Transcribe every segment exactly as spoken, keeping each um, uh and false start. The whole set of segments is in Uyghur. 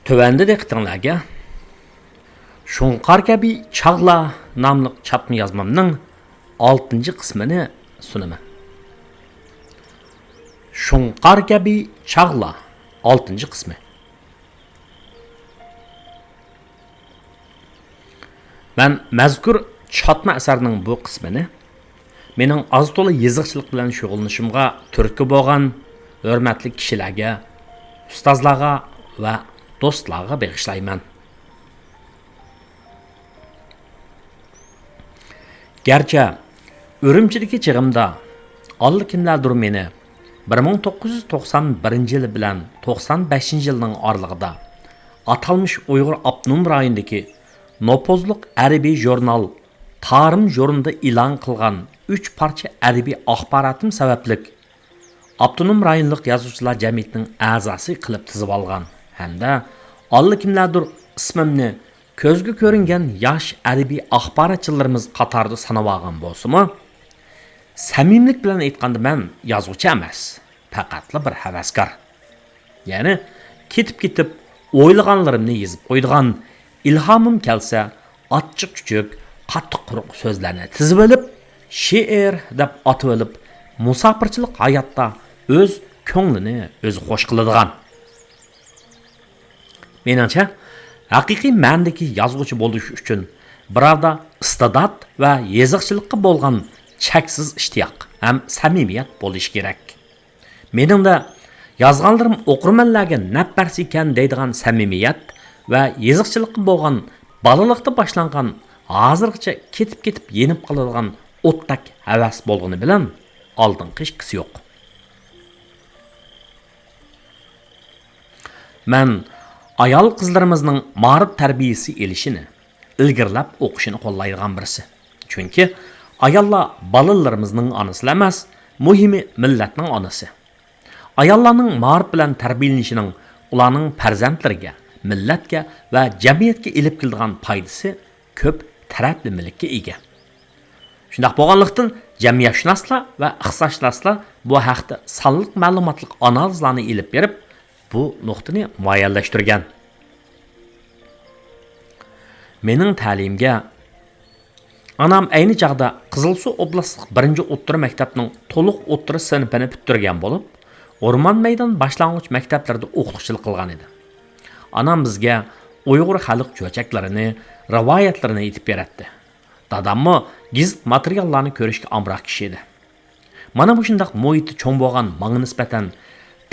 تۆۋەندە دىققىتىڭلارگە شۇڭقار كەبى چاغلار ناملىق چاتما يازمامنىڭ ئالتىنچى قىسمىنى سۇنىمەن. شۇڭقار كەبى چاغلار، ئالتىنچى قىسمى. مەن مەزكۇر چاتما ئەسەرنىڭ بۇ قىسمىنى مېنىڭ ئاز-تولا يېزىقچىلىق بىلەن شۇغۇللىنىشىمغا تۈرتكە بولغان ھۆرمەتلىك كىشىلەرگە، ئۇستازلارغا ۋە دوستلارغا بېغىشلايمەن. گەرچە ئۈرۈمچىدىكى چېغىمدا ئاللىكىملەردۇر مېنى بىر مىڭ توققۇز يۈز توقسان بىرىنچى يىل بىلەن توقسان بەشىنچى يىلنىڭ ئارىلىقىدا ئاتالمىش ئۇيغۇر ئاپتونوم رايونىدىكى نوپۇزلۇق ئەدەبىي ژۇرنال تارىم ژۇرنىدا ئېلان قىلغان ئۈچ پارچە ئەدەبىي ئاخباراتىم سەۋەبلىك، ئاپتونوم رايونلۇق يازغۇچىلار جەمئىيىتىنىڭ ئەزاسى قىلىپ تىزىۋالغان ھەمدە ئاللىكىملەردۇر ئىسمىمنى كۆزگە كۆرۈنگەن ياش ئەدەبىي ئاخباراتچىلىرىمىز قاتارىدا سانىۋالغان بولسىمۇ، سەمىمىيلىك بىلەن ئېيتقاندا، مەن يازغۇچى ئەمەس، پەقەتلا بىر ھەۋەسكار. يەنى كېتىپ-كېتىپ ئويلىغانلىرىمنى يېزىپ قويىدىغان، ئىلھامىم كەلسە ئاچچىق-چۈچۈك، قاتتىق-قۇرۇق سۆزلەرنى تىزىۋېلىپ، شېئىر دەپ ئاتىۋېلىپ، مۇساپىرچىلىق ھاياتتا ئۆز كۆڭلىنى ئۆزى خوش قىلىدىغان. مېنىڭچە، ھەقىقىي مەنىدىكى يازغۇچى بولۇش ئۈچۈن بىراۋدا ئىستىدات ۋە يېزىقچىلىققا بولغان چەكسىز ئىشتىياق ھەم سەمىمىيەت بولۇشى كېرەك. مېنىڭدە يازغانلىرىم ئوقۇرمەنلەرگە نەپ بەرسە ئىكەن دەيدىغان سەمىمىيەت ۋە يېزىقچىلىققا بولغان بالىلىقتا باشلانغان، ھازىرغىچە كېتىپ-كېتىپ يېنىپ قالىدىغان ئوتتەك ھەۋەس بولغىنى بىلەن ئالدىنقى ئىككىسى يوق. مەن ئايال-قىزلىرىمىزنىڭ مائارىپ تەربىيىسى ئېلىشىنى، ئىلگىرىلەپ ئوقۇشىنى قوللايدىغان بىرسى. چۈنكى ئاياللار بالىلىرىمىزنىڭ ئانىسىلا ئەمەس، مۇھىمى مىللەتنىڭ ئانىسى. ئاياللارنىڭ مائارىپ بىلەن تەربىيەلىنىشىنىڭ ئۇلارنىڭ پەرزەنتلىرىگە، مىللەتكە ۋە جەمئىيەتكە ئېلىپ كېلىدىغان پايدىسى كۆپ تەرەپلىمىلىككە ئىگە. شۇنداق بولغانلىقتىن، جەمئىيەتشۇناسلار ۋە ئىقتىسادشۇناسلار بۇ ھەقتە سانلىق مەلۇماتلىق ئانالىزلارنى ئېلىپ بېرىپ، بۇ نۇقتىنى مۇئەييەنلەشتۈرگەن. مېنىڭ تەلىيىمگە ئانام ئەينى چاغدا قىزىلسۇ ئوبلاستلىق بىرىنچى ئوتتۇرا مەكتەپنىڭ تولۇق ئوتتۇرا سىنىپىنى پۈتتۈرگەن بولۇپ، ئورمان مەيدان باشلانغۇچ مەكتەپلىرىدە ئوقۇتقۇچىلىق قىلغان ئىدى. ئانام بىزگە ئۇيغۇر خەلق چۆچەكلىرىنى، رىۋايەتلىرىنى ئېيتىپ بېرەتتى. داداممۇ گېزىت ماتېرىياللارنى كۆرۈشكە ئامراق كىشى ئىدى. مانا مۇشۇنداق مۇھىتتا چوڭ بولغان ماڭا نىسبەتەن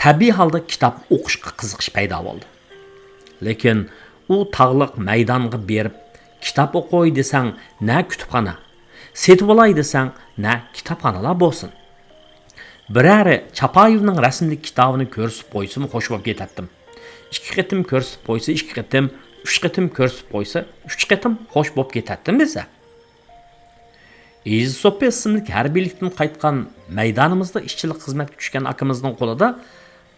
تەبىئىي ھالدا كىتاب ئوقۇشقا قىزىقىش پەيدا بولدى. لېكىن ئۇ تاغلىق مەيدانغا بېرىپ كىتاب ئوقۇي دېسەڭ، نە كۇتۇپخانا، سېتىۋالاي دېسەڭ، نە كىتابخانىلار بولسۇن. بىرەرى چاپايېۋنىڭ رەسىملىك كىتابىنى كۆرسىتىپ قويسىمۇ خوش بولۇپ كېتەتتىم. ئىككى قېتىم كۆرسىتىپ قويسا، ئىككى قېتىم، ئۈچ قېتىم كۆرسىتىپ قويسا، ئۈچ قېتىم خوش بولۇپ كېتەتتىم دېسە. ئىزىسوپى ئىسىملىك ھەربىيلىكتىن قايتقان، مەيدانىمىزدا ئىشچىلىق خىزمەتكە چۈشكەن ئاكىمىزنىڭ قولىدا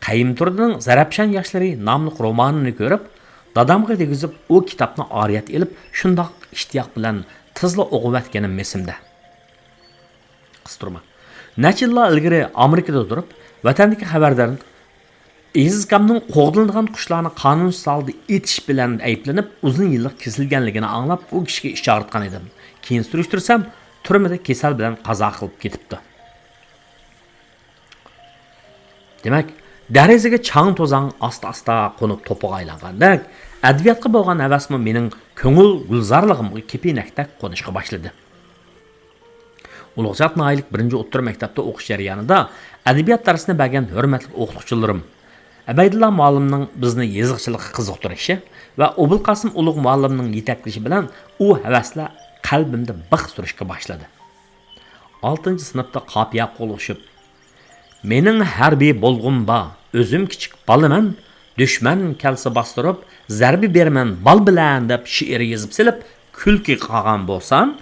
قەيىمتۇردىنىڭ زەرەپشان ياشلىرى ناملىق رومانىنى كۆرۈپ، دادامغا دېگۈزۈپ، ئۇ كىتابنى ئارىيەت ئېلىپ، شۇنداق ئىشتىياق بىلەن تېزلا ئوقۇۋەتكىنىم ئېسىمدە. قىستۇرما. نەچچە يىللار ئىلگىرى ئامېرىكىدا تۇرۇپ، ۋەتەندىكى خەۋەردارلىق ئېزىز ئاكامنىڭ قوغدىلىدىغان قۇشلارنى قانۇنسىز ھالدا ئېتىش بىلەن ئەيىبلىنىپ، ئۇزۇن يىللىق كېسىلگەنلىكىنى ئاڭلاپ، ئۇ كىشىگە ئىچ ئاغرىتقان ئىدىم. كېيىن سۈرۈشتۈرسەم، تۈرمىدە كېسەل بىلەن قازا قىلىپ كېتىپتۇ. دېمەك، دەرىزىگە چاڭ-توزان ئاستا-ئاستا قونۇپ توپىغا ئايلانغاندەك، ئەدەبىياتقا بولغان ھەۋەسمۇ مېنىڭ كۆڭۈل گۈلزارلىقىمغا كېپىنەكتەك قونۇشقا باشلىدى. ئۇلۇغزات ناھىيەلىك بىرىنچى ئوتتۇرا مەكتەپتە ئوقۇش جەريانىدا ئەدەبىيات دەرسىنى بەرگەن ھۆرمەتلىك ئوقۇتقۇچىلىرىم ئەبەيدۇللا مۇئەللىمنىڭ بىزنى يېزىقچىلىققا قىزىقتۇرۇشى ۋە ئوبۇلقاسىم ئۇلۇغ مۇئەللىمنىڭ يېتەكلىشى بىلەن ئۇ ھەۋەسلەر قەلبىمدە بىخ سۈرۈشكە باشلىدى. ئالتىنچى سىنىپتا قاپىيە قوغلىشىپ، «مېنىڭ ھەربىي بولغۇم بار، ئۆزۈم كىچىك بالىمەن، دۈشمەن كەلسە باستۇرۇپ، زەربە بېرىمەن بال بىلەن» دەپ شېئىر يېزىپ سېلىپ، كۈلكىگە قالغان بولسام،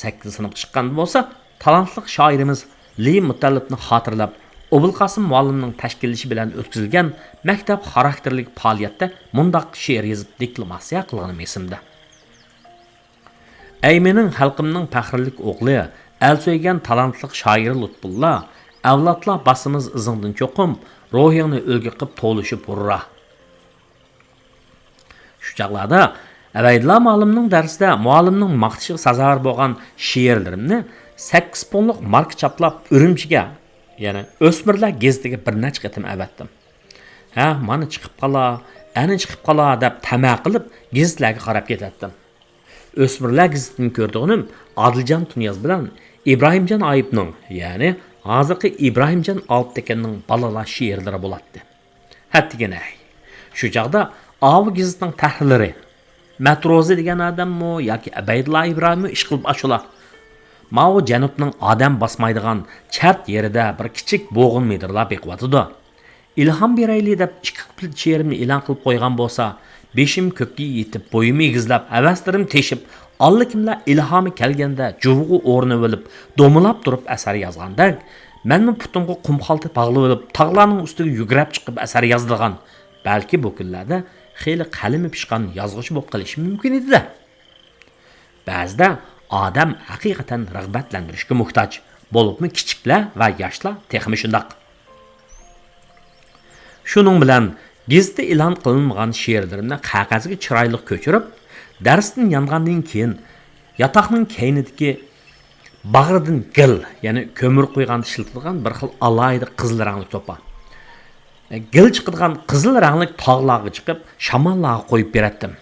سەككىزىنچى سىنىپقا چىققاندا بولسا، تالانتلىق شائىرىمىز لى مۇتەللىپنى خاتىرىلەپ، ئوبۇلقاسىم مۇئەللىمنىڭ تەشكىللىشى بىلەن ئۆتكۈزۈلگەن مەكتەپ خاراكتېرلىك پائالىيەتتە مۇنداق شېئىر يېزىپ دېكلاماتسىيە قىلغىنىم ئېسىمدە. ئەي مېنىڭ خەلقىمنىڭ پەخىرلىك ئوغلى، ئەل سۆيگەن تالانتلىق شائىرى لۇتپۇللا، ئەۋلادلار باسىمىز ئىزىڭدىن چوقۇم، روھىڭنى ئۈلگە قىپ توۋلىشىپ ھۇررا! شۇ چاغلاردا ئەبەيدۇللا مۇئەللىمنىڭ دەرسىدە مۇئەللىمنىڭ ماختىشىغا سازاۋەر بولغان شېئىرلىرىمنى سەككىز پونلۇق ماركا چاپلاپ ئۈرۈمچىگە، يەنى ئۆسمۈرلەر گېزىتىگە بىر نەچچە قېتىم ئەۋەتتىم. ھە، مانا چىقىپ قالا، ئەنە چىقىپ قالا دەپ تەمە قىلىپ گېزىتلەرگە قاراپ كېتەتتىم. ئۆسمۈرلەر گېزىتىدىن كۆرىدىغىنىم ئادىلجان تۇنىياز بىلەن ئىبراھىمجان ئايۇپنىڭ، يەنى ھازىرقى ئىبراھىمجان ئالپتېكىننىڭ بالىلار شېئىرلىرى بولاتتى. ھەتتىگىنە، شۇ چاغدا ئاۋۇ گېزىتنىڭ تەھرىرلىرى، مەتروزى دېگەن ئادەممۇ ياكى ئەبەيدۇللا ئىبراھىممۇ ئىشقىلىپ ئاشۇلا، ماۋۇ جەنۇبنىڭ ئادەم باسمايدىغان چەت يېرىدە بىر كىچىك بوغۇن مىدىرلاپ بېقىۋاتىدۇ. ئىلھام بېرەيلى دەپ ئىككى كۇپلېت شېئىرىمنى ئېلان قىلىپ قويغان بولسا، بېشىم كۆككە يېتىپ، بويۇم ئېگىزلەپ، ھەۋەسلىرىم تېشىپ، ئاللىكىملەر ئىلھامى كەلگەندە جۇۋىغا ئورىنىۋېلىپ، دومىلاپ تۇرۇپ ئەسەر يازغاندەك، مەنمۇ پۇتۇمغا قۇم خالتا باغلىۋېلىپ، تاغلارنىڭ ئۈستىگە يۈگرەپ چىقىپ ئەسەر يازىدىغان، بەلكى بۇ كۈنلەردە خېلى قەلىمى پىشقان يازغۇچى بولۇپ قېلىشىم مۇمكىن ئىدى-دە. بەزىدە ئادەم ھەقىقەتەن رىغبەتلەندۈرۈشكە موھتاج، بولۇپمۇ كىچىكلەر ۋە ياشلار تېخىمۇ شۇنداق. شۇنىڭ بىلەن گېزىتتە ئېلان قىلىنمىغان شېئىرلىرىمنى قەغەزگە چىرايلىق كۆچۈرۈپ، دەرستىن يانغاندىن كېيىن ياتاقنىڭ كەينىدىكى باغرىدىن گىل، يەنى كۆمۈر قويغاندا ئىشلىتىدىغان بىر خىل ئالاھىدە قىزىل رەڭلىك توپا، گىل چىقىدىغان قىزىل رەڭلىك تاغلارغا چىقىپ، شاماللارغا قويۇپ بېرەتتىم.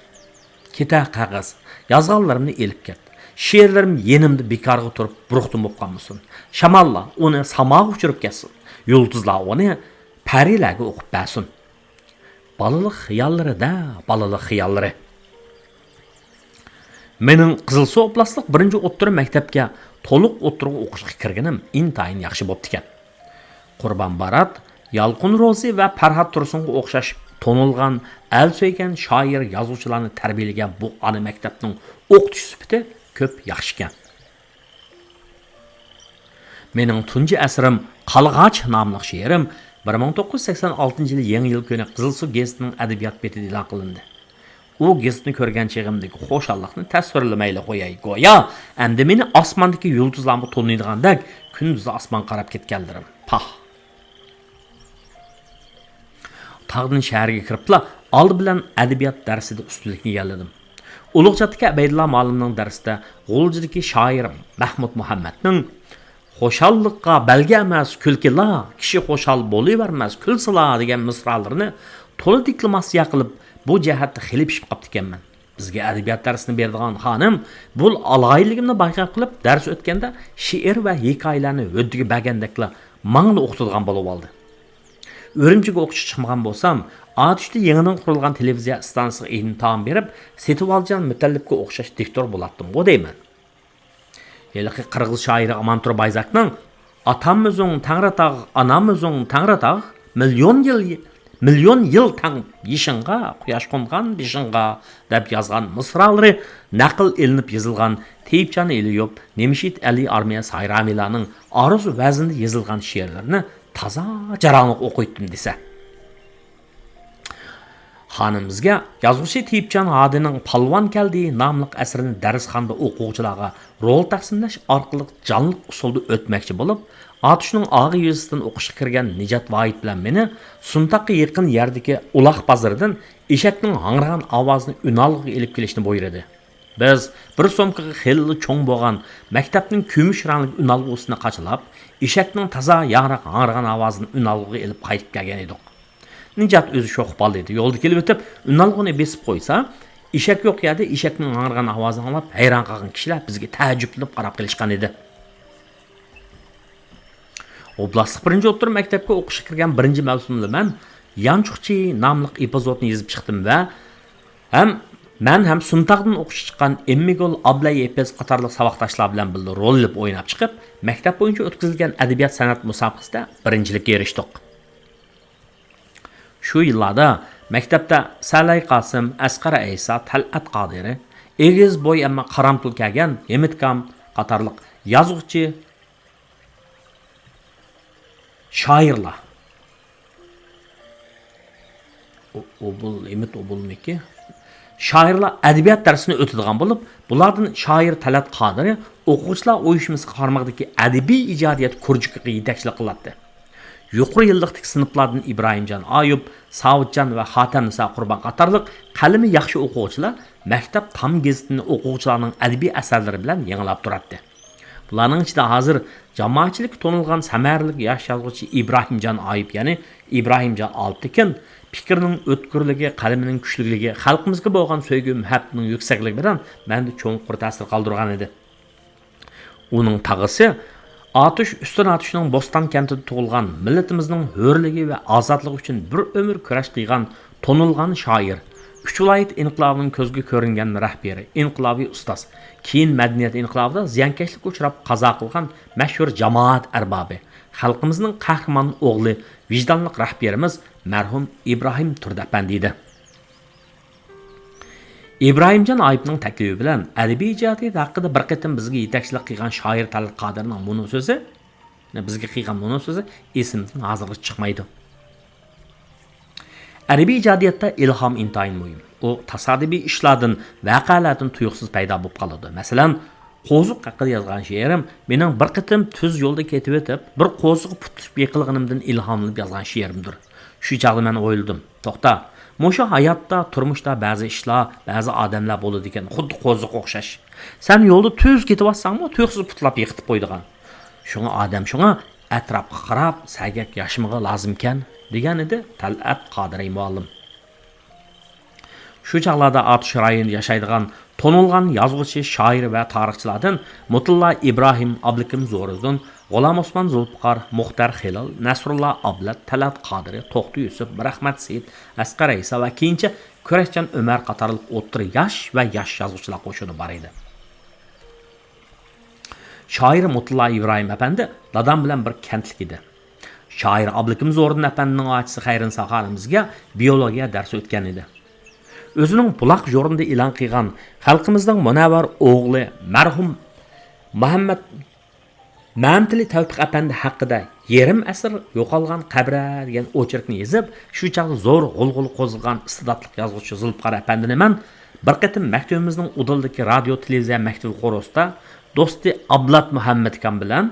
كېتە قەغەز، يازغانلىرىمنى ئېلىپ كەت. شېئىرلىرىم يېنىمدا بىكارغا تۇرۇپ بۇرۇقتىن بولۇپ قالمىسۇن. شاماللار ئۇنى ساماغا ئۇچۇرۇپ كەتسۇن. يۇلتۇزلار ئۇنى پەرىلەرگە ئوقۇپ بەرسۇن. بالىلىق خىياللىرى-دە، بالىلىق خىياللىرى. مېنىڭ قىزىلسۇ ئوبلاستلىق بىرىنچى ئوتتۇرا مەكتەپكە تولۇق ئوتتۇرىغا ئوقۇشقا كىرگىنىم ئىنتايىن ياخشى بوپتىكەن. قۇربان بارات، يالقۇن روزى ۋە پەرھات تۇرسۇنغا ئوخشاش تونۇلغان، ئەل سۆيگەن شائىر، يازغۇچىلارنى تەربىيەلىگەن بۇ ئانا مەكتەپنىڭ ئوقۇتۇش سۈپىتى كۆپ ياخشىكەن. مېنىڭ تۇنجى ئەسىرىم قالغاچ ناملىق شېئىرىم بىر مىڭ توققۇز يۈز سەكسەن ئالتىنچى يىلى يېڭى يىل كۈنى قىزىلسۇ گېزىتىنىڭ ئەدەبىيات بېتىدە ئېلان قىلىندى. ئۇ گېزىتنى كۆرگەن چېغىمدىكى خۇشاللىقنى تەسۋىرلىمەيلا قوياي، گويا ئەمدى مېنى ئاسماندىكى يۇلتۇزلارمۇ تونۇيدىغاندەك كۈندۈزى ئاسمانغا قاراپ كەتكەنلىرىم. پاھ! تاغدىن شەھەرگە كىرىپلا ئالدى بىلەن ئەدەبىيات دەرسىدە ئۈستۈنلۈكنى ئىگىلىدىم. ئۇلۇغچاتتىكى ئەبەيدۇللا مۇئەللىمنىڭ دەرسىدە غۇلجىدىكى شائىر مەھمۇت مۇھەممەتنىڭ «خۇشاللىققا بەلگە ئەمەس كۈلكىلا، كىشى خۇشال بولۇۋەرمەس كۈلسىلا» دېگەن مىسرالىرىنى تولا دېكلاماتسىيە قىلىپ، بۇ جەھەتتە خېلى پىشىپ قاپتىكەنمەن. بىزگە ئەدەبىيات دەرسىنى بېرىدىغان خانىم بۇ ئالاھىدىلىكىمنى بايقاپ قېلىپ، دەرس ئۆتكەندە شېئىر ۋە ھېكايىلەرنى ھۆددىگە بەرگەندەكلا ماڭىلا ئوقۇتىدىغان بولۇۋالدى. ئۈرۈمچىگە ئوقۇشقا چىقمىغان بولسام، ئاتۇشتا يېڭىدىن قۇرۇلغان تېلېۋىزىيە ئىستانسىسىغا ئىمتىھان بېرىپ، سېتىۋالجان مۇتەللىپكە ئوخشاش دىكتور بولاتتىمغۇ دەيمەن. ھېلىقى قىرغىز شائىرى ئامانتۇر بايزاكنىڭ «ئاتام ئۆزۈڭ تەڭرىتاغ، ئانام ئۆزۈڭ تەڭرىتاغ، مىليون يىل، مىليون يىل تەڭ يېشىڭغا، قۇياش قونغان بېشىڭغا» دەپ يازغان مىسرالىرى نەقىل ئېلىنىپ يېزىلغان تېيىپجان ئېلىيوپ، نىمشېھىت ئەلى ئارمىيە سايرامىلارنىڭ ئارۇز ۋەزنىدە يېزىلغان شېئىرلىرىنى تازا جاراڭلىق ئوقۇيتتىم دېسە. خانىمىزگە يازغۇچى تېيىپجان ھادىنىڭ پالۋان كەلدى ناملىق ئەسىرىنى دەرسخانىدا ئوقۇغۇچىلارغا رول تەقسىملەش ئارقىلىق جانلىق ئۇسۇلدا ئۆتمەكچى بولۇپ، ئاتۇشنىڭ ئاغا يېزىسىدىن ئوقۇشقا كىرگەن نىجات ۋاھىت بىلەن مېنى سۇنتاغقا يېقىن يەردىكى ئۇلاغ بازىرىدىن ئېشەكنىڭ ھاڭرىغان ئاۋازىنى ئۈنئالغۇغا ئېلىپ كېلىشنى بۇيرۇدى. بىز بىر سومكىغا خېلىلا چوڭ بولغان مەكتەپنىڭ كۈمۈش رەڭلىك ئۈنئالغۇسىنى قاچىلاپ، ئېشەكنىڭ تازا ياڭراق ھاڭرىغان ئاۋازىنى ئۈنئالغۇغا ئېلىپ قايتىپ كەلگەن ئىدۇق. نىجات ئۆزى شوخ بالا ئىدى. يولدا كېلىۋېتىپ، ئۈنئالغۇنى بېسىپ قويسا، ئېشەك يوق يەردە ئېشەكنىڭ ھاڭرىغان ئاۋازىنى ئاڭلاپ ھەيران قالغان كىشىلەر بىزگە تەئەججۈپلىنىپ قاراپ قېلىشقان ئىدى. ئوبلاستلىق بىرىنچى ئوتتۇرا مەكتەپكە ئوقۇشقا كىرگەن بىرىنچى مەۋسۇملا مەن يانچۇقچى ناملىق ئېپىزودنى يېزىپ چىقتىم ۋە ھەم مەن ھەم سۇنتاغدىن ئوقۇشقا چىققان ئېممىگۈل ئابلەي ئېپىز قاتارلىق ساۋاقداشلار بىلەن بىللە رول ئېلىپ ئويناپ چىقىپ، مەكتەپ بويىچە ئۆتكۈزۈلگەن ئەدەبىيات سەنئەت مۇسابىقىسىدە بىرىنچىلىككە ئېرىشتۇق. شۇ يىللاردا مەكتەپتە سەلەي قاسىم، ئەسقەر ئەيسا، تەلئەت قادىرى، ئېگىز بوي ئەمما قارامتۇل كەلگەن ھېمىتكام قاتارلىق يازغۇچى، شائىرلار. ئو-، ئوبۇل، ھېمىت ئوبۇلمىكى؟ شائىرلار ئەدەبىيات دەرسىنى ئۆتىدىغان بولۇپ، بۇلاردىن شائىر تەلئەت قادىرى ئوقۇغۇچىلار ئۇيۇشمىسى قارمىقىدىكى ئەدەبىي ئىجادىيەت كۇرژۇكىغا يېتەكچىلىك قىلاتتى. يۇقىرى يىللىقتىكى سىنىپلاردىن ئىبراھىمجان ئايۇپ، ساۋۇتجان ۋە خاتەمنىسا قۇربان قاتارلىق قەلىمى ياخشى ئوقۇغۇچىلار مەكتەپ تام گېزىتىنى ئوقۇغۇچىلارنىڭ ئەدەبىي ئەسەرلىرى بىلەن يېڭىلاپ تۇراتتى. بۇلارنىڭ ئىچىدە ھازىر جامائەتچىلىككە تونۇلغان سەمەرىلىك ياش يازغۇچى ئىبراھىمجان ئايۇپ، يەنى ئىبراھىمجان ئالپتېكىن، پىكرىنىڭ ئۆتكۈرلۈكى، قەلىمىنىڭ كۈچلۈكلۈكى، خەلقىمىزگە بولغان سۆيگۈ مۇھەببىتىنىڭ يۈكسەكلىكى بىلەن مەندە چوڭقۇر تەسىر قالدۇرغان ئىدى. ئۇنىڭ تاغىسى ئاتۇش ئۈستۈن ئاتۇشنىڭ بوستان كەنتىدە تۇغۇلغان، مىللىتىمىزنىڭ ھۆرلۈكى ۋە ئازادلىقى ئۈچۈن بىر ئۆمۈر كۈرەش قىلغان تونۇلغان شائىر، ئۈچ ۋىلايەت ئىنقىلابىنىڭ كۆزگە كۆرۈنگەن رەھبىرى، ئىنقىلابىي ئۇستاز، كېيىن مەدەنىيەت ئىنقىلابىدا زىيانكەشلىككە ئۇچراپ قازا قىلغان مەشھۇر جامائەت ئەربابى، خەلقىمىزنىڭ قەھرىمان ئوغلى، ۋىجدانلىق رەھبىرىمىز مەرھۇم ئىبراھىم تۇردى ئەپەندى ئىدى. ئىبراھىمجان ئايۇپنىڭ تەكلىپى بىلەن ئەدەبىي ئىجادىيەت ھەققىدە بىر قېتىم بىزگە يېتەكچىلىك قىلغان شائىر تەلئەت قادىرنىڭ مۇنۇ سۆزى، بىزگە قىلغان مۇنۇ سۆزى ئېسىمدىن ھازىرغىچە چىقمايدۇ. ئەدەبىي ئىجادىيەتتە ئىلھام ئىنتايىن مۇھىم. ئۇ تاسادىپىي ئىشلاردىن، ۋەقەلەردىن تۇيۇقسىز پەيدا بولۇپ قالىدۇ. مەسىلەن، قوزۇق ھەققىدە يازغان شېئىرىم مېنىڭ بىر قېتىم تۈز يولدا كېتىۋېتىپ، بىر قوزۇققا پۇت تۇتۇپ يىقىلغىنىمدىن ئىلھاملىنىپ يازغان شېئىرىمدۇر. شۇ چاغدا مەن ئويلىدىم، توختا، مۇشۇ ھاياتتا، تۇرمۇشتا بەزى ئىشلار، بەزى ئادەملەر بولىدىكەن، خۇددى قوزۇققا ئوخشاش. سەن يولدا تۈز كېتىۋاتساڭمۇ، تۇيۇقسىز پۇتلاپ يىقىتىپ قويىدىغان. شۇڭا ئادەم شۇڭا ئەتراپقا قاراپ، سەگەك ياشىمىغا لازىمكەن، دېگەن ئىدى تەلئەت قادىرى مۇئەللىم. شۇ چاغلاردا ئاتۇش رايونىدا ياشايدىغان تونۇلغان يازغۇچى، شائىر ۋە تارىخچىلاردىن مۇتىللا ئىبراھىم، ئابلىكىم زورىدىن، غۇلام ئوسمان زۇلپىقار، مۇختەر خېلىل، نەسرۇللا ئابلەت، تەلئەت قادىرى، توختى يۈسۈپ، مىرئەخمەت سېيىت، ئەسقەر ئەيسا ۋە كېيىنچە كۈرەشچان ئۆمەر قاتارلىق ئوتتۇرا ياش ۋە ياش يازغۇچىلار قوشۇنى بار ئىدى. شائىر مۇتىللا ئىبراھىم ئەپەندى دادام بىلەن بىر كەنتلىك ئىدى. شائىر ئابلىكىم زورىدىن ئەپەندىنىڭ ئاچىسى خەيرىنسا خانىمىمىزگە بىيولوگىيە دەرسى ئۆتكەن ئىدى. ئۆزىنىڭ بۇلاق ژۇرنىدا ئېلان قىلغان خەلقىمىزنىڭ مۇنەۋۋەر ئوغلى مەرھۇم مۇھەممەد مەمتىلى تەۋپىق ئەپەندى ھەققىدە يېرىم ئەسىر يوقالغان قەبرە دېگەن ئوچېركنى يېزىپ، شۇ چاغدا زور غۇلغۇلا قوزغىغان ئىستېداتلىق يازغۇچى زۇلپىقار ئەپەندىنى مەن بىر قېتىم مەكتىۋىمىزنىڭ ئۇدۇلدىكى رادىيو تېلېۋىزىيە مەكتىپى قورۇسىدا دوستى ئابلات مۇھەممەت ئاكام بىلەن،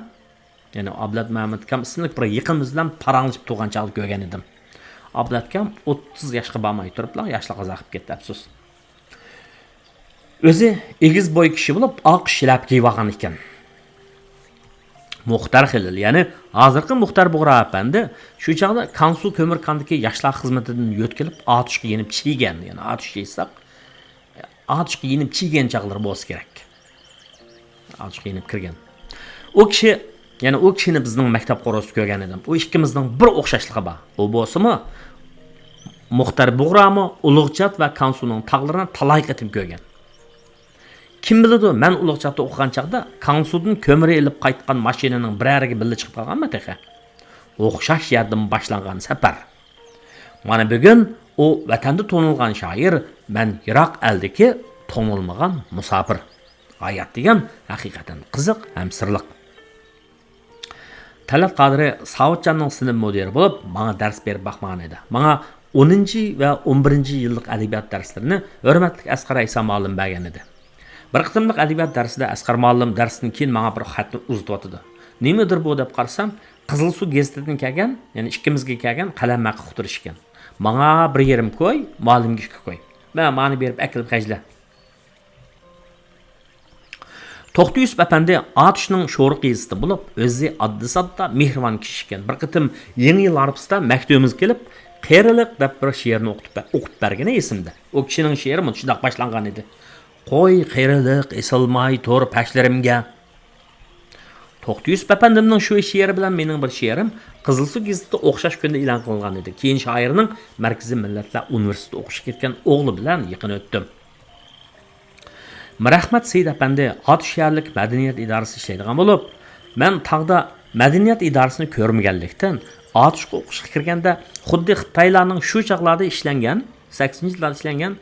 يەنى ئابلەت مەمەت ئاكام ئىسىملىك بىر يېقىنىمىز بىلەن پاراڭلىشىپ تۇرغان چاغدا كۆرگەن ئىدىم. ئابلەت ئاكام ئوتتۇز ياشقا بارماي تۇرۇپلا ياشلىق ئازا قىلىپ كەتتى، ئەپسۇس. ئۆزى ئېگىز بوي كىشى بولۇپ، ئاق شىلەپە كىيىۋالغان ئىكەن. مۇختەر خېلىل، يەنى ھازىرقى مۇختەر بۇغرا ئەپەندى شۇ چاغدا كانسۇ كۆمۈر كاندىكى ياشلار خىزمىتىدىن يۆتكىلىپ ئاتۇشقا يېنىپ چىگەن، يەنى ئاتۇش يېساق، ئاتۇشقا يېنىپ چىگەن چاغلىرى بولسا كېرەك. ئاتۇشقا يېنىپ كىرگەن. ئۇ كىشى، يەنى ئۇ كىشىنى بىزنىڭ مەكتەپ قورۇسىدا كۆرگەن ئىدىم. ئۇ ئىككىمىزنىڭ بىر ئوخشاشلىقى بار. ئۇ بولسىمۇ، مۇختەر بۇغرامۇ ئۇلۇغچات ۋە كانسۇنىڭ تاغلىرىنى تالاي قېتىم كۆرگەن. كىم بىلىدۇ، مەن ئۇلۇغچاتتا ئوقۇغان چاغدا كانسۇدىن كۆمۈر ئېلىپ قايتقان ماشىنىنىڭ بىرەرىگە بىللە چىقىپ قالغانمەن تېخى. ئوخشاش يەردىن باشلانغان سەپەر. مانا بۈگۈن ئۇ ۋەتەندە تونۇلغان شائىر، مەن يىراق ئەلدىكى تونۇلمىغان مۇساپىر. ھايات دېگەن ھەقىقەتەن قىزىق ھەم سىرلىق. تەلئەت قادىرى ساۋۇتجاننىڭ سىنىپ مۇدىرى بولۇپ، ماڭا دەرس بېرىپ باقمىغان ئىدى. ماڭا ئونىنچى ۋە ئون بىرىنچى يىللىق ئەدەبىيات دەرسلىرىنى ھۆرمەتلىك ئەسقەر ئەيسا مۇئەللىم بەرگەن ئىدى. بىر قېتىملىق ئەدەبىيات دەرسىدە ئەسقەر مۇئەللىم دەرستىن كېيىن ماڭا بىر خەتنى ئۇزىتىۋاتىدۇ. نېمىدۇر بۇ دەپ قارىسام، قىزىلسۇ گېزىتىدىن كەلگەن، يەنى ئىككىمىزگە كەلگەن قەلەم ھەققى ئۇقتۇرۇش ئىكەن. ماڭا بىر يېرىم كوي، مۇئەللىمگە ئىككى كوي. مانا مانى بېرىپ ئەكېلىپ خەجلە. توختى يۈسۈپ ئەپەندى ئاتۇشنىڭ شورۇق يېزىسىدىن بولۇپ، ئۆزى ئاددىي-ساددا، مېھرىبان كىشى ئىكەن. بىر قېتىم يېڭى يىل ھارپىسىدا مەكتىۋىمىزگە كېلىپ، قېرىلىق دەپ بىر شېئىرنى ئوقۇتۇپ بە-، ئوقۇپ بەرگىنى ئېسىمدە. ئۇ كىشىنىڭ شېئىرى مۇشۇنداق باشلانغان ئىدى: «قوي قېرىلىق ئېسىلماي تۇر پەشلىرىمگە.» توختى يۈسۈپ ئەپەندىمنىڭ شۇ شېئىرى بىلەن مېنىڭ بىر شېئىرىم قىزىلسۇ گېزىتىدە ئوخشاش كۈندە ئېلان قىلىنغان ئىدى. كېيىن شائىرنىڭ مەركىزىي مىللەتلەر ئۇنىۋېرسىتېتىدا ئوقۇشقا كەتكەن ئوغلى بىلەن يېقىن ئۆتتۈم. مىرئەخمەت سېيىت ئەپەندى ئاتۇش شەھەرلىك مەدەنىيەت ئىدارىسىدا ئىشلەيدىغان بولۇپ، مەن تاغدا مەدەنىيەت ئىدارىسىنى كۆرمىگەنلىكتىن، ئاتۇشقا ئوقۇشقا كىرگەندە خۇددى خىتايلارنىڭ شۇ چاغلاردا ئىشلەنگەن، سەكسىنچى يىللاردا ئىشلەنگەن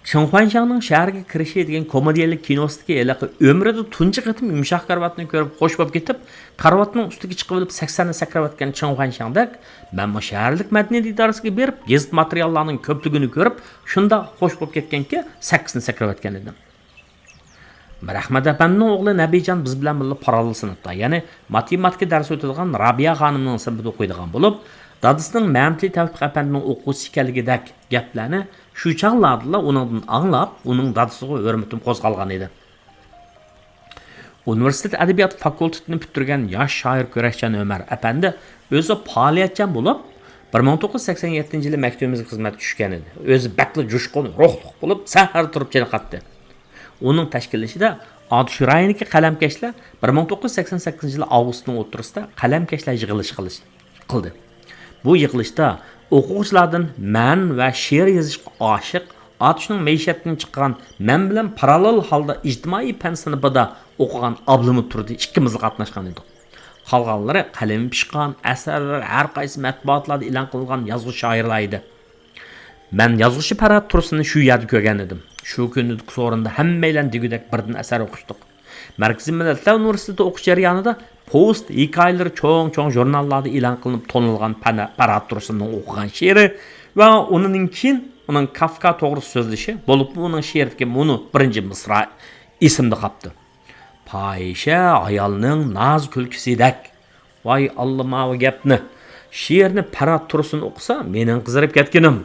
چىڭخۇەنشاڭنىڭ شەھەرگە كىرىشى دېگەن كومېدىيەلىك كىنوسىدىكى ھېلىقى ئۆمرىدە تۇنجى قېتىم يۇمشاق كارىۋاتنى كۆرۈپ خوش بولۇپ كېتىپ، كارىۋاتنىڭ ئۈستىگە چىقىۋېلىپ سەكسەندە سەكرەۋاتقان چىڭخۇەنشاڭدەك، مەنمۇ شەھەرلىك مەدەنىيەت ئىدارىسىگە بېرىپ، گېزىت ماتېرىياللارنىڭ كۆپلۈكىنى كۆرۈپ، شۇنداق خوش بولۇپ كەتكەنكى، سەككىزنى سەكرەۋەتكەن ئىدىم. رەھمەت ئەپەندىنىڭ ئوغلى نەبىجان بىز بىلەن بىللە پاراللېل سىنىپتا، يەنى ماتېماتىكا دەرس ئۆتىدىغان رابىيە خانىمنىڭ سىنىپىدا ئوقۇيدىغان بولۇپ، دادىسىنىڭ مەمتىلى تەۋپىق ئەپەندىنىڭ ئوقۇغۇچىسى ئىكەنلىكىدەك گەپلەرنى شۇ چاغلاردىلا ئۇنىڭدىن ئاڭلاپ، ئۇنىڭ دادىسىغا ھۆرمىتىم قوزغالغان ئىدى. ئۇنىۋېرسىتېت ئەدەبىيات فاكۇلتېتىنى پۈتتۈرگەن ياش شائىر كۆرەشچان ئۆمەر ئەپەندى ئۆزى پائالىيەتچان بولۇپ، بىر مىڭ توققۇز يۈز سەكسەن يەتتىنچى يىلى مەكتىۋىمىزگە خىزمەتكە چۈشكەن ئىدى. ئۆزى بەكلا جۇشقۇن، روھلۇق بولۇپ، سەھەر تۇرۇپ چېنىقاتتى. ئۇنىڭ تەشكىللىشىدە ئاتۇش رايونىدىكى قەلەمكەشلەر بىر مىڭ توققۇز يۈز سەكسەن سەككىزىنچى يىلى ئاۋغۇستنىڭ ئوتتۇرىسىدا قەلەمكەشلەر يىغىلىشى قىلىش-، قىلدى. بۇ يىغىلىشتا ئوقۇغۇچىلاردىن مەن ۋە شېئىر يېزىشقا ئاشىق، ئاتۇشنىڭ مەئىشەتتىن چىققان، مەن بىلەن پاراللېل ھالدا ئىجتىمائىي پەن سىنىپىدا ئوقۇغان ئابلىمىت تۇردى ئىككىمىزلا قاتناشقان ئىدۇق. قالغانلىرى قەلىمى پىشقان، ئەسەرلىرى ھەر قايسى مەتبۇئاتلاردا ئېلان قىلىنغان يازغۇچى شائىرلار ئىدى. مەن يازغۇچى پەرھات تۇرسۇننى شۇ يەردە كۆرگەن ئىدىم. شۇ كۈنى سورۇندا ھەممەيلەن دېگۈدەك بىردىن ئەسەر ئوقۇشتۇق. مەركىزىي مىللەتلەر ئۇنىۋېرسىتېتىدا ئوقۇش جەريانىدا پوۋېست، ھېكايىلىرى چوڭ-چوڭ ژۇرناللاردا ئېلان قىلىنىپ تونۇلغان پەن-، پەرھات تۇرسۇننىڭ ئوقۇغان شېئىرى ۋە ئۇنىڭدىن كېيىن ئۇنىڭ كافكا توغرىسىدا سۆزلىشى، بولۇپمۇ ئۇنىڭ شېئىرىدىكى مۇنۇ بىرىنچى مىسرا ئېسىمدە قاپتۇ. پاھىشە ئايالنىڭ ناز كۈلكىسىدەك. ۋاي ئاللا ماۋۇ گەپنى! شېئىرنى پەرھات تۇرسۇن ئوقۇسا، مېنىڭ قىزىرىپ كەتكىنىم.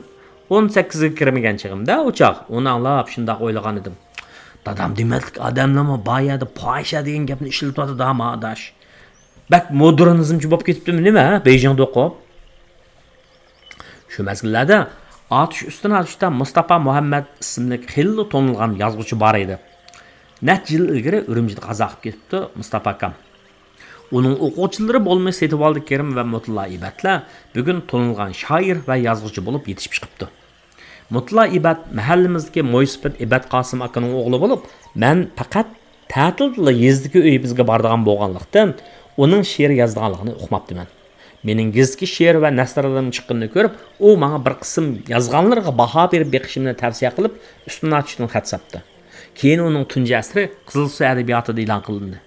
ئون سەككىزگە كىرمىگەن چېغىمدا ئۇ چاغ، ئۇنى ئاڭلاپ شۇنداق ئويلىغانىدىم. دادام دېمەتلىك ئادەملەرمۇ بار يەردە پاھىشە دېگەن گەپنى ئىشلىتىۋاتىدۇ ھاما ئاداش. بەك مودېرنىزمچى بوپ كېتىپتىمۇ نېمە، بېيجىڭدا ئوقۇپ؟ شۇ مەزگىللەردە ئاتۇش ئۈستىنى ئاتۇشتا مۇستاپا مۇھەممەد ئىسىملىك خېلىلا تونۇلغان يازغۇچى بار ئىدى. نەچچە يىل ئىلگىرى ئۈرۈمچىدە قازا قىلىپ كېتىپتۇ مۇستاپا ئاكام. ئۇنىڭ ئوقۇغۇچىلىرى بولمىسا سېتىۋالدى كېرىم ۋە مۇتىللا ئىبەتلەر بۈگۈن تونۇلغان شائىر ۋە يازغۇچى بولۇپ يېتىشىپ چىقىپتۇ. مۇتىللا ئىبەت مەھەللىمىزدىكى مويسىپىت ئىبەت قاسىم ئاكىنىڭ ئوغلى بولۇپ، مەن پەقەت تەتىلدىلا يېزىدىكى ئۆيىمىزگە بارىدىغان بولغانلىقتىن، ئۇنىڭ شېئىر يازىدىغانلىقىنى ئۇقماپتىمەن. مېنىڭ گېزىتكە شېئىر ۋە نەسرلىرىم چىققىنىنى كۆرۈپ، ئۇ ماڭا بىر قىسىم يازغانلىرىغا باھا بېرىپ بېقىشىمنى تەۋسىيە قىلىپ، ئۈستىنى ئاتۇشتىن خەت ساپتى. كېيىن ئۇنىڭ تۇنجى ئەسىرى قىزىلسۇ ئەدەبىياتىدا ئېلان قىلىندى.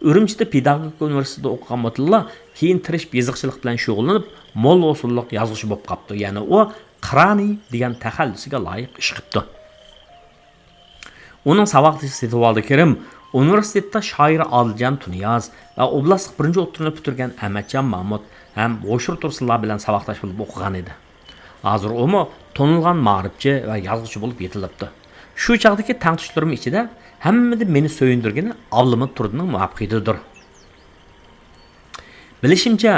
ئۈرۈمچىدە پېداگوگىكا ئۇنىۋېرسىتېتىدا ئوقۇغان مۇتىللا كېيىن تىرىشىپ يېزىقچىلىق بىلەن شۇغۇللىنىپ، مول ھوسۇللۇق يازغۇچى بولۇپ قاپتۇ. يەنى ئۇ قىرانى دېگەن تەخەللۇسىگە لايىق ئىش قىپتۇ. ئۇنىڭ ساۋاقدىشى سېتىۋالدى كېرىم ئۇنىۋېرسىتېتتا شائىر ئادىلجان تۇنىياز ۋە ئوبلاستلىق بىرىنچى ئوتتۇرىنى پۈتتۈرگەن ئەمەتجان مامۇت ھەم ھوشۇر تۇرسۇنلار بىلەن ساۋاقداش بولۇپ ئوقۇغان ئىدى. ھازىر ئۇمۇ تونۇلغان مائارىپچى ۋە يازغۇچى بولۇپ يېتىلىپتۇ. شۇ چاغدىكى تەڭتۇشلىرىم ئىچىدە ھەممىدىن مېنى سۆيۈندۈرگىنى ئابلىمىت تۇردىنىڭ مۇۋەپپەقىيىتىدۇر. بىلىشىمچە،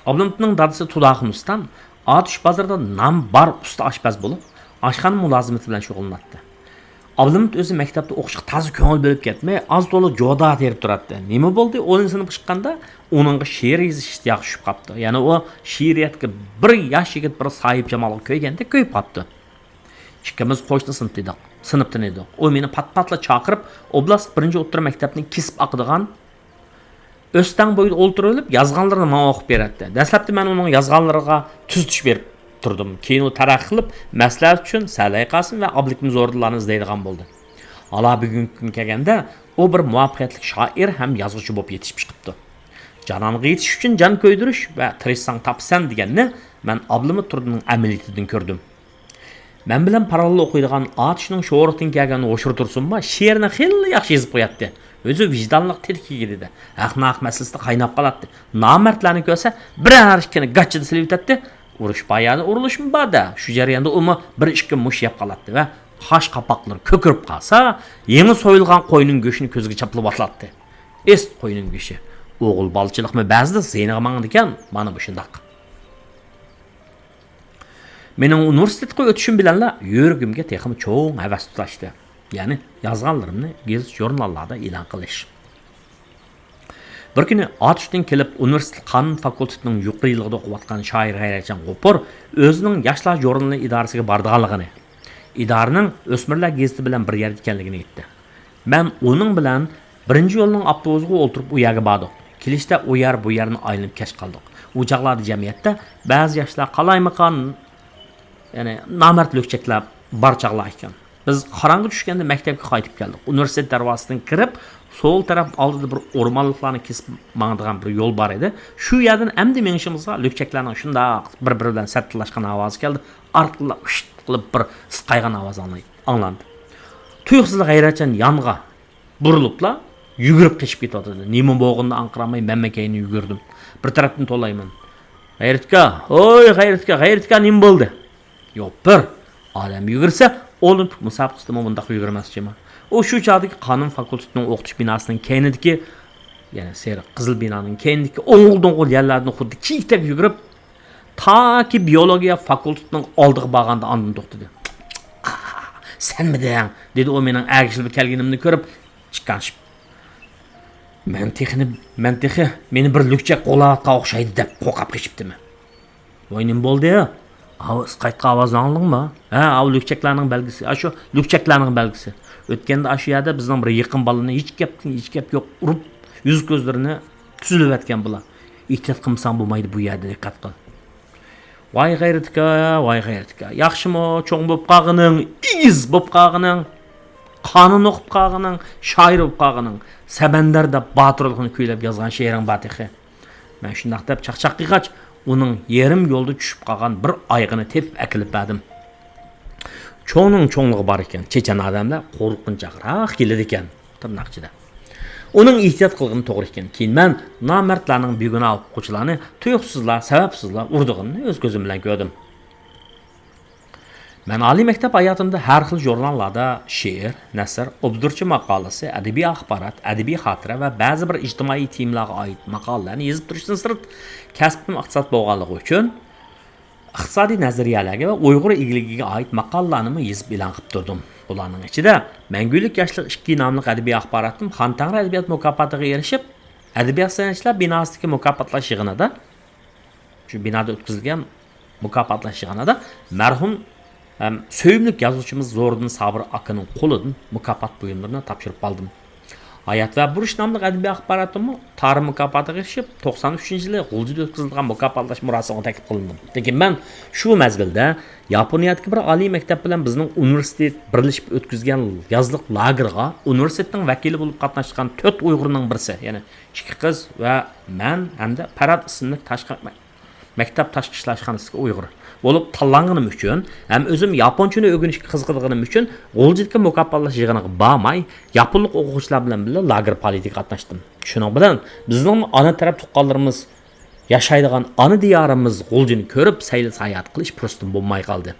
ئابلىمىتنىڭ دادىسى تۇداخۇن ئۇستام ئاتۇش بازىرىدا نامى بار ئۇستا ئاشپەز بولۇپ، ئاشخانا مۇلازىمىتى بىلەن شۇغۇللىناتتى. ئابلىمىت ئۆزى مەكتەپتە ئوقۇشقا تازا كۆڭۈل بۆلۈپ كەتمەي، ئاز-تولا جودا تېرىپ تۇراتتى. نېمە بولدى؟ ئونىنچى سىنىپقا چىققاندا ئۇنىڭغا شېئىر يېزىش ئىشتىياقى چۈشۈپ قاپتۇ. يەنى ئۇ شېئىرىيەتكە بىر ياش يىگىت بىر ساھىبجامالغا كۆيگەندەك كۆيۈپ قاپتۇ. ئىككىمىز قوشنا سىنىپتا ئىدۇق، سىنىپتىن ئىدۇق. ئۇ مېنى پات-پاتلا چاقىرىپ، ئوبلاستلىق بىرىنچى ئوتتۇرا مەكتەپنىڭ كېسىپ ئاقىدىغان ئۆستەڭ بويىدا ئولتۇرۇۋېلىپ، يازغانلىرىنى ماڭا ئوقۇپ بېرەتتى. دەسلەپتە مەن ئۇنىڭ يازغانلىرىغا تۈزىتىش بېرىپ تۇردۇم. كېيىن ئۇ تەرەققىي قىلىپ، مەسلىھەت ئۈچۈن سەلەي قاسىم ۋە ئابلىكىم زوردۇنلارنى ئىزدەيدىغان بولدى. ئالا بۈگۈنكى كۈنگە كەلگەندە، ئۇ بىر مۇۋەپپەقىيەتلىك شائىر ھەم يازغۇچى بولۇپ يېتىشىپ چىقىپتۇ. جانانغا يېتىش ئۈچۈن جان كۆيدۈرۈش ۋە تىرىشساڭ تاپىسەن دېگەننى مەن ئابلىمىت تۇردىنىڭ ئەمەلىيىتىدىن كۆردۈم. مەن بىلەن پاراللېل ئوقۇيدىغان ئاتۇشنىڭ شورىتىن كەلگەن ھوشۇر تۇرسۇنمۇ شېئىرنى خېلىلا ياخشى يېزىپ قوياتتى. ئۆزى ۋىجدانلىق تېتىك يىگىت ئىدى. ھەق-ناھەق مەسىلىسىدە قايناپ قالاتتى. نامەردلەرنى كۆرسە، بىرەر ئىككىنى گاچچىدا سېلىۋېتەتتى. ئۇرۇش بار يەردە ئۇرۇلۇشمۇ بار-دە. شۇ جەرياندا ئۇمۇ بىر ئىككى مۇش يەپ قالاتتى ۋە قاش قاپاقلىرى كۆكىرىپ قالسا، يېڭى سويۇلغان قوينىڭ گۆشىنى كۆزىگە چاپلىۋاتاتتى. ئېست قوينىڭ گۆشى. ئوغۇل بالىچىلىقمۇ بەزىدە زېنىغا ماڭىدىكەن، مانا مۇشۇنداق. مېنىڭ ئۇنىۋېرسىتېتقا ئۆتۈشۈم بىلەنلا يۈرىكىمگە تېخىمۇ چوڭ ھەۋەس تۇتاشتى. يەنى يازغانلىرىمنى گېزىت-ژۇرناللاردا ئېلان قىلىش. بىر كۈنى ئاتۇشتىن كېلىپ، ئۇنىۋېرسىتېت قانۇن فاكۇلتېتىنىڭ يۇقىرى يىللىقىدا ئوقۇۋاتقان شائىر غەيرەتجان غوپۇر ئۆزىنىڭ ياشلار ژۇرنىلى ئىدارىسىگە بارىدىغانلىقىنى، ئىدارىنىڭ ئۆسمۈرلەر گېزىتى بىلەن بىر يەردە ئىكەنلىكىنى ئېيتتى. مەن ئۇنىڭ بىلەن بىرىنچى يولنىڭ ئاپتوبۇسىغا ئولتۇرۇپ ئۇ يەرگە باردۇق. كېلىشتە ئۇ يەر، بۇ يەرنى ئايلىنىپ كەچ قالدۇق. ئۇ چاغلاردا جەمئىيەتتە بەزى ياشلار قالايمىقان، يەنى نامەرد لۈكچەكلەر بار چاغلار ئىكەن. بىز قاراڭغۇ چۈشكەندە مەكتەپكە قايتىپ كەلدۇق. ئۇنىۋېرسىتېت دەرۋازىسىدىن كىرىپ، سول تەرەپ ئالدىدا بىر ئورمانلىقلارنى كېسىپ ماڭىدىغان بىر يول بار ئىدى. شۇ يەردىن ئەمدى مېڭىشىمىزغا لۈكچەكلەرنىڭ شۇنداق بىر-بىرى بىلەن سەتتىلاشقان ئاۋازى كەلدى. ئارقىدىنلا ئۇشت قىلىپ بىر سىتقايغان ئاۋاز ئاڭلاي-، ئاڭلاندى. تۇيۇقسىزلا غەيرەتجان يانغا بۇرۇلۇپلا يۈگۈرۈپ قېچىپ كېتىۋاتىدۇ. نېمە بولغىنىنى ئاڭقىرالماي مەنمۇ كەينىگە يۈگۈردۈم. بىر تەرەپتىن توۋلايمەن. غەيرىتكا، ھوي غەيرىتكا، غەيرىتكا، نېمە بولدى؟ يوق، بىر ئادەم يۈگۈرسە، ئولىمپىك مۇسابىقىسىدىمۇ بۇنداق يۈگۈرمەس جېمە. ئۇ شۇ چاغدىكى قانۇن فاكۇلتېتىنىڭ ئوقۇتۇش بىناسىنىڭ كەينىدىكى، يەنى سېرىق قىزىل بىنانىڭ كەينىدىكى ئوڭۇل-دوڭغۇل يەرلەردىن خۇددى كېيىكتەك يۈگۈرۈپ، تاكى بىيولوگىيە فاكۇلتېتىنىڭ ئالدىغا بارغاندا ئاندىن توختىدى. «ئاھ، سەنمىدىڭ؟» دېدى ئۇ مېنىڭ ئەگىشىپ كەلگىنىمنى كۆرۈپ، چىققانشىپ. مەن تېخىنى، مەن تېخى مېنى بىر لۈكچەك قوغلاۋاتقان ئوخشايدۇ دەپ قورقۇپ قېچىپتىمەن. ۋاي، نېمە بولدى؟ ئاۋۇ ئىسقايتقان ئاۋازنى ئاڭلىدىڭمۇ؟ ھە، ئاۋۇ لۈكچەكلەرنىڭ بەلگىسى. ئاشۇ لۈكچەكلەرنىڭ بەلگىسى. ئۆتكەندە ئاشۇ يەردە بىزنىڭ بىر يېقىن بالىنى ھېچ گەپتىن، ھېچ گەپ يوق ئۇرۇپ، يۈز-كۆزلىرىنى تۈزۈلۈۋەتكەن بۇلار. ئېھتىيات قىلمىساڭ بولمايدۇ بۇ يەردە، دىققەت قىل. ۋاي غەيرىتىكا، ۋاي غەيرىتىكا. ياخشىمۇ چوڭ بوپ قالغىنىڭ، ئېگىز بوپ قالغىنىڭ، قانۇن ئوقۇپ قالغىنىڭ، شائىر بوپ قالغىنىڭ، سەمەندەردە باتۇرلۇقىنى كۈيلەپ يازغان شېئىرىڭ بار تېخى. مەن شۇنداق دەپ چاقچاق قىلغاچ، ئۇنىڭ يېرىم يولدا چۈشۈپ قالغان بىر ئايىغىنى تېپىپ ئەكېلىپ بەردىم. چوڭنىڭ چوڭلۇقى بار ئىكەن، چېچەن ئادەملەر قورقۇنچاقراق كېلىدىكەن، تىرناق ئىچىدە. ئۇنىڭ ئېھتىيات قىلغىنى توغرا ئىكەن. كېيىن مەن نامەردلەرنىڭ بىگۇناھ ئوقۇغۇچىلارنى تۇيۇقسىزلا، سەۋەبسىزلا ئۇرىدىغىنىنى ئۆز كۆزۈم بىلەن كۆردۈم. مەن ئالىي مەكتەپ ھاياتىمدا ھەر خىل ژۇرناللاردا شېئىر، نەسر، ئوبزورچى ماقالىسى، ئەدەبىي ئاخبارات، ئەدەبىي خاتىرە ۋە بەزى بىر ئىجتىمائىي تېمىلارغا ئائىت ماقالىلەرنى يېزىپ تۇرۇشتىن سىرت، كەسپىم ئىقتىساد بولغانلىقى ئۈچۈن، ئىقتىسادىي نەزەرىيەلەرگە ۋە ئۇيغۇر ئىگىلىكىگە ئائىت ماقالىلارنىمۇ يېزىپ ئېلان قىلىپ تۇردۇم. بۇلارنىڭ ئىچىدە مەڭگۈلۈك ياشلىق ئىككى ناملىق ئەدەبىي ئاخباراتىم خان تەڭرى ئەدەبىيات مۇكاپاتىغا ئېرىشىپ، ئەدەبىيات سەنئەتچىلەر بىناسىدىكى مۇكاپاتلاش يىغىنىدا، شۇ بىنادا ئۆتكۈزۈلگەن مۇكاپاتلاش يىغىنىدا مەرھۇم ھەم سۆيۈملۈك يازغۇچىمىز زورىدىن سابىر ئاكىنىڭ قولىدىن مۇكاپات بۇيۇملىرىنى تاپشۇرۇپ ئالدىم. ھايات ۋە بۇرچ ناملىق ئەدەبىي ئاخباراتىممۇ تارىم مۇكاپاتىغا ئېرىشىپ، توقسان ئۈچىنچى يىلى غۇلجىدا ئۆتكۈزۈلىدىغان مۇكاپاتلاش مۇراسىمىغا تەكلىپ قىلىندىم. لېكىن مەن شۇ مەزگىلدە ياپونىيەدىكى بىر ئالىي مەكتەپ بىلەن بىزنىڭ ئۇنىۋېرسىتېت بىرلىشىپ ئۆتكۈزگەن يازلىق لاگېرغا ئۇنىۋېرسىتېتنىڭ ۋەكىلى بولۇپ قاتناشقان تۆت ئۇيغۇرنىڭ بىرسى، يەنى ئىككى قىز ۋە مەن ھەمدە پەرھات ئىسىملىك تاشقى مەكتەپ تاشقى ئىشلار ئىشخانىسىدىكى ئۇيغۇر بولۇپ تاللانغىنىم ئۈچۈن ھەم ئۆزۈم ياپونچىنى ئۆگىنىشكە قىزىقىدىغىنىم ئۈچۈن غۇلجىدىكى مۇكاپاتلاش يىغىنىغا بارماي، ياپونلۇق ئوقۇغۇچىلار بىلەن بىللە لاگېر پائالىيىتىگە قاتناشتىم. شۇنىڭ بىلەن بىزنىڭ ئانا تەرەپ تۇغقانلىرىمىز ياشايدىغان ئانا دىيارىمىز غۇلجىنى كۆرۈپ، سەيلە ساياھەت قىلىش پۇرسىتىم بولماي قالدى.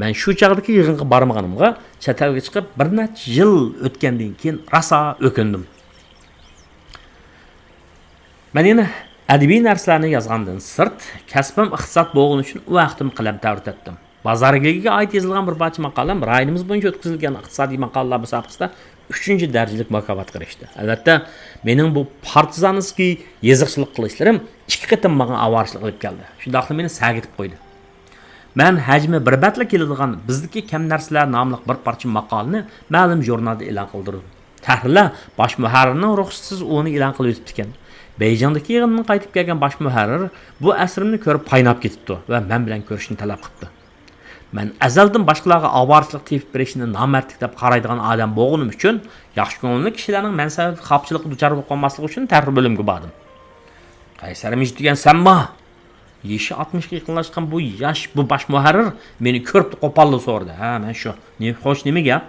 مەن شۇ چاغدىكى يىغىنغا بارمىغىنىمغا، چەت ئەلگە چىقىپ بىر نەچچە يىل ئۆتكەندىن كېيىن راسا ئۆكۈندۈم. مەن يەنە ئەدەبىي نەرسىلەرنى يازغاندىن سىرت، كەسپىم ئىقتىساد بولغىنى ئۈچۈن ئۇ ۋاقتىمنى قەلەم تەۋرىتەتتىم. بازار ئىگىلىكىگە ئائىت يېزىلغان بىر پارچە ماقالەم رايونىمىز بويىچە ئۆتكۈزۈلگەن ئىقتىسادىي ماقالىلەر مۇسابىقىسىدە ئۈچىنچى دەرىجىلىك مۇكاپاتقا ئېرىشتى. ئەلۋەتتە، مېنىڭ بۇ پارتىزانسكىي يېزىقچىلىق قىلىشلىرىم ئىككى قېتىم ماڭا ئاۋارىچىلىك ئېلىپ كەلدى. شۇنداقلا مېنى سەگىتىپ قويدى. مەن ھەجمى بىر بەتلا كېلىدىغان بىزدىكى كەم نەرسىلەر ناملىق بىر پارچە ماقالىنى مەلۇم ژۇرنالدا ئېلان قىلدۇردۇم. تەھرىرلەر باش مۇھەررىرنىڭ رۇخسىتىسىز ئۇنى ئېلان قىلىۋېتىپتىكەن. بېيجىڭدىكى يىغىندىن قايتىپ كەلگەن باش مۇھەررىر بۇ ئەسىرىمنى كۆرۈپ قايناپ كېتىپتۇ ۋە مەن بىلەن كۆرۈشۈشنى تەلەپ قىپتۇ. مەن ئەزەلدىن باشقىلارغا ئاۋارىچىلىق تېپىپ بېرىشنى نامەردلىك دەپ قارايدىغان ئادەم بولغىنىم ئۈچۈن، ياخشى كۆڭۈللۈك كىشىلەرنىڭ مەن سەۋەبلىك خاپىچىلىققا دۇچار بولۇپ قالماسلىقى ئۈچۈن تەھرىر بۆلۈمىگە باردىم. قەيسەر مىجىت دېگەن سەنما؟ يېشى ئاتمىشقا يېقىنلاشقان بۇ ياش، بۇ باش مۇھەررىر مېنى كۆرۈپلا قوپاللا سورىدى. ھە، مەن شۇ. نېمە، خوش، نېمە گەپ؟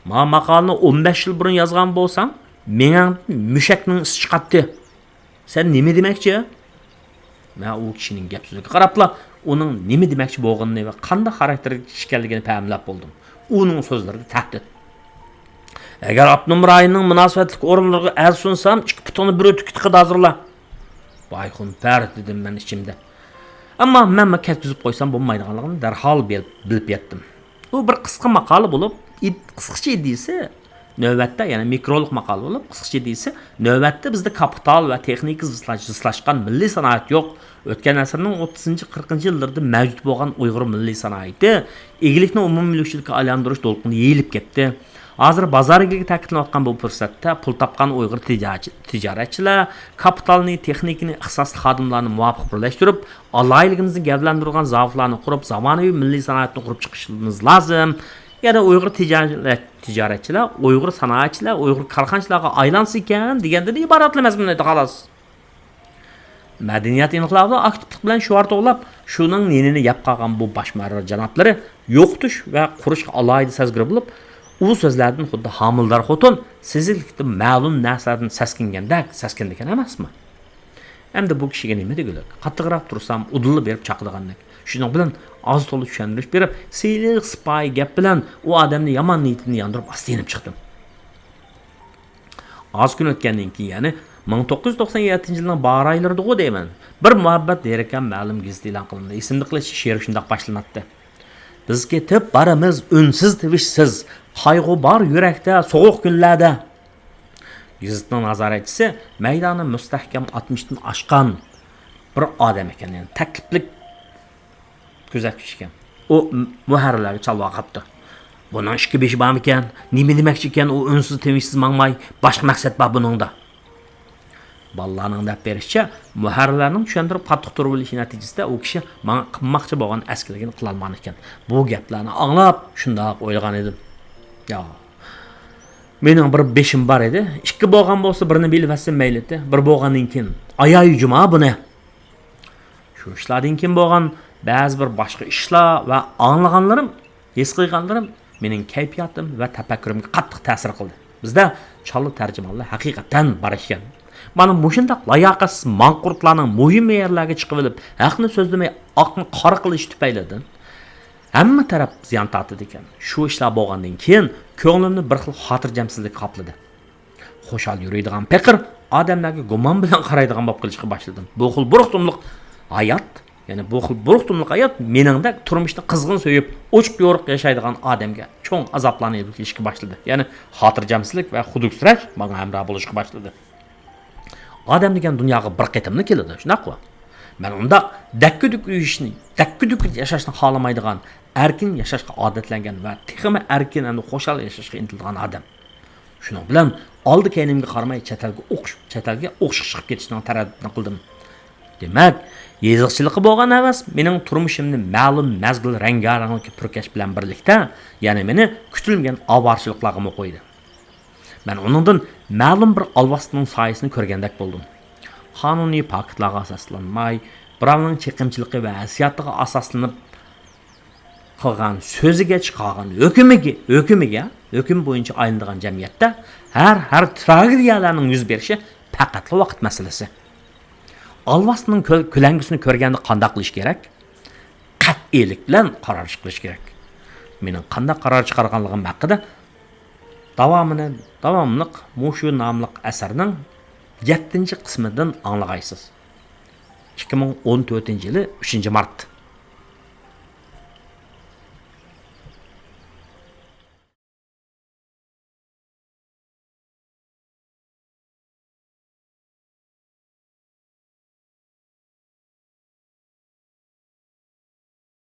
ما ماقالىنى ئون بەش يىل بۇرۇن يازغان بولساڭ، مېڭەڭدىن مۈشەكنىڭ ئىسى چىقاتتى. سەن نېمە دېمەكچى؟ مەن ئۇ كىشىنىڭ گەپ سۆزىگە قاراپلا، ئۇنىڭ نېمە دېمەكچى بولغىنىنى ۋە قانداق خاراكتېردىكى كىشى ئىكەنلىكىنى پەملەپ بولدۇم. ئۇنىڭ سۆزلىرىدە تەھدىت. ئەگەر ئاپتونوم رايوننىڭ مۇناسىۋەتلىك ئورۇنلىرىغا ئەرز سۇنسام، ئىككى پۇتۇڭنى بىر ئۆتۈككە تىقىدۇ ھازىرلا. ۋاي خۇمپەر، دېدىم مەن ئىچىمدە. ئەمما مەنمۇ كەتكۈزۈپ قويسام بولمايدىغانلىقىنى دەرھال بىل-، بىلىپ يەتتىم. ئۇ بىر قىسقا ماقالە بولۇپ، ئىد-، قىسقىچە ئىدىيىسى نۆۋەتتە، يەنى مىكرولۇق ماقالە بولۇپ، قىسقىچە ئىدىيىسى نۆۋەتتە بىزدە كاپىتال ۋە تېخنىكا زىچلاش-، زىچلاشقان مىللىي سانائەت يوق. ئۆتكەن ئەسىرنىڭ ئوتتۇزىنچى، قىرىقىنچى يىللىرىدا مەۋجۇت بولغان ئۇيغۇر مىللىي سانائىتى ئىگىلىكنى ئومۇممۈلۈكچىلىككە ئايلاندۇرۇش دولقۇنى يېيىلىپ كەتتى. ھازىر بازار ئىگىلىكى تەكىتلىنىۋاتقان بۇ پۇرسەتتە پۇل تاپقان ئۇيغۇر تىجارەتچى-، تىجارەتچىلەر، كاپىتالنى، تېخنىكىنى، ئىختىساسلىق خادىملارنى مۇۋاپىق بىرلەشتۈرۈپ، ئالاھىدىلىكىمىزنى گەۋدىلەندۈرىدىغان زاۋۇتلارنى قۇرۇپ، زامانىۋى مىللىي سانائەتنى قۇرۇپ چىقىشىمىز لازىم. يەنى ئۇيغۇر تىجارەت-، تىجارەتچىلەر، ئۇيغۇر سانائەتچىلەر، ئۇيغۇر كارخانىچىلارغا ئايلانسا ئىكەن دېگەندىن ئىبارەتلا مەزمۇن ئىدى، خالاس. مەدەنىيەت ئىنقىلابىدا ئاكتىپلىق بىلەن شوئار توۋلاپ، شۇنىڭ نېنىنى يەپ قالغان بۇ باش مۇھەررىر جانابلىرى يوقىتىش ۋە قۇرۇشقا ئالاھىدە سەزگۈر بولۇپ، ئۇ سۆزلەردىن خۇددى ھامىلىدار خوتۇن سېزىكلىكتىن مەلۇم نەرسىلەردىن سەسكىنگەندەك سەسكىنىدىكەن ئەمەسمۇ؟ ئەمدى بۇ كىشىگە نېمە دېگۈلۈك؟ قاتتىقراق تۇرسام، ئۇدۇللا بېرىپ چاقىدىغاندەك. شۇنىڭ بىلەن ئاز-تولا چۈشەندۈرۈش بېرىپ، سىلىق-سىپايى گەپ بىلەن ئۇ ئادەمنى يامان نىيىتىنى ياندۇرۇپ، ئاستا يېنىپ چىقتىم. ئاز كۈن ئۆتكەندىن كېيىن، يەنى مىڭ توققۇز يۈز توقسان يەتتىنچى يىلنىڭ باھار ئايلىرىدىغۇ دەيمەن، بىر مۇھەببەت دېرىكەم مەلۇم گېزىتتە ئېلان قىلىندى. ئېسىمدە قېلىشىچە، شېئىر شۇنداق باشلىناتتى: «بىز كېتىپ بارىمىز ئۈنسىز تىۋىشسىز، قايغۇ بار يۈرەكتە سوغۇق كۈنلەردە.» گېزىتنىڭ نازارەتچىسى مەيدانى مۇستەھكەم ئاتمىشتىن ئاشقان بىر ئادەم ئىكەن، يەنى تەكلىپلىك كۆزەتكۈچى ئىكەن. ئۇ م-، مۇھەررىرلەرگە چالۋاقاپتۇ. «بۇنىڭ ئىككى بېشى بارمىكەن؟ نېمە دېمەكچى ئىكەن ئۇ ئۈنسىز تىۋىشسىز ماڭماي؟ باشقا مەقسەت بار بۇنىڭدا.» بالىلارنىڭ دەپ بېرىشىچە، مۇھەررىرلەرنىڭ چۈشەندۈرۈپ قاتتىق تۇرۇۋېلىشى نەتىجىسىدە ئۇ كىشى ماڭا قىلماقچى بولغان ئەسكىلىكىنى قىلالمىغان ئىكەن. بۇ گەپلەرنى ئاڭلاپ شۇنداق ئويلىغان ئىدىم. يا، مېنىڭ بىر بېشىم بار ئىدى. ئىككى بولغان بولسا بىرنى بىلىۋەتسەم مەيلى ئىدى. بىر بولغاندىن كېيىن ئاياي جۇما بۇنى. شۇ ئىشلاردىن كېيىن بولغان بەزى بىر باشقا ئىشلار ۋە ئاڭلىغانلىرىم، ھېس قىلغانلىرىم مېنىڭ كەيپىياتىم ۋە تەپەككۇرۇمغا قاتتىق تەسىر قىلدى. بىزدە چالا تەرجىمانلار ھەقىقەتەن بار ئىكەن. مانا مۇشۇنداق لاياقەتسىز ماڭقۇرتلارنىڭ مۇھىم يەرلەرگە چىقىۋېلىپ، ھەقنى سۆزلىمەي، ئاقنى قارا قىلىشى تۈپەيلىدىن ھەممە تەرەپ زىيان تارتىدىكەن. شۇ ئىشلار بولغاندىن كېيىن كۆڭلۈمنى بىر خىل خاتىرجەمسىزلىك قاپلىدى. خۇشال يۈرىدىغان پېقىر ئادەملەرگە گۇمان بىلەن قارايدىغان بولۇپ قېلىشقا باشلىدىم. بۇ خىل بۇرۇقتۇملۇق ھايات، يەنى بۇ خىل بۇرۇقتۇملۇق ھايات مېنىڭدەك تۇرمۇشنى قىزغىن سۆيۈپ، ئوچۇق-يورۇق ياشايدىغان ئادەمگە چوڭ ئازابلارنى ئېلىپ كېلىشكە باشلىدى. يەنى خاتىرجەمسىزلىك ۋە خۇدۈكسىرەش ماڭا ھەمراھ بولۇشقا باشلىدى. ئادەم دېگەن دۇنياغا بىر قېتىملا كېلىدۇ، شۇنداققۇ؟ مەن ئۇنداق دەككە-دۈككە يۈرۈشنى، دەككە-دۈككە ياشاشنى خالىمايدىغان، ئەركىن ياشاشقا ئادەتلەنگەن ۋە تېخىمۇ ئەركىن ھەمدە خۇشال ياشاشقا ئىنتىلىدىغان ئادەم. شۇنىڭ بىلەن ئالدى-كەينىمگە قارىماي چەت ئەلگە ئوقۇش، چەت ئەلگە ئوقۇشقا چىقىپ كېتىشنىڭ تەرەددۇتىنى قىلدىم. دېمەك، يېزىقچىلىققا بولغان ھەۋەس مېنىڭ تۇرمۇشۇمنى مەلۇم مەزگىل رەڭگارەڭلىككە پۈركەش بىلەن بىرلىكتە، يەنە مېنى كۈتۈلمىگەن ئاۋارىچىلىقلارغىمۇ قويدى. مەن ئۇنىڭدىن مەلۇم بىر ئالۋاستىنىڭ سايىسىنى كۆرگەندەك بولدۇم. قانۇنىي پاكىتلارغا ئاساسلانماي، بىراۋنىڭ چېقىمچىلىقى ۋە ھېسسىياتىغا ئاساسلىنىپ قىلغان سۆزىگە، چىقارغان ھۆكمىگە، ھۆكمىگە، ھۆكۈم بويىچە ئايلىنىدىغان جەمئىيەتتە ھەر، ھەر تراگېدىيەلەرنىڭ يۈز بېرىشى پەقەتلا ۋاقىت مەسىلىسى. ئالۋاستىنىڭ كۆل-، كۆلەڭگىسىنى كۆرگەندە قانداق قىلىش كېرەك؟ قەتئىيلىك بىلەن قارار چىقىرىش كېرەك. مېنىڭ قانداق قارار چىقارغانلىقىم ھەققىدە داۋامىنى، داۋاملىق مۇشۇ ناملىق ئەسەرنىڭ يەتتىنچى قىسمىدىن ئاڭلىغايسىز. ئىككى مىڭ ئون تۆتىنچى يىلى ئۈچىنچى مارت.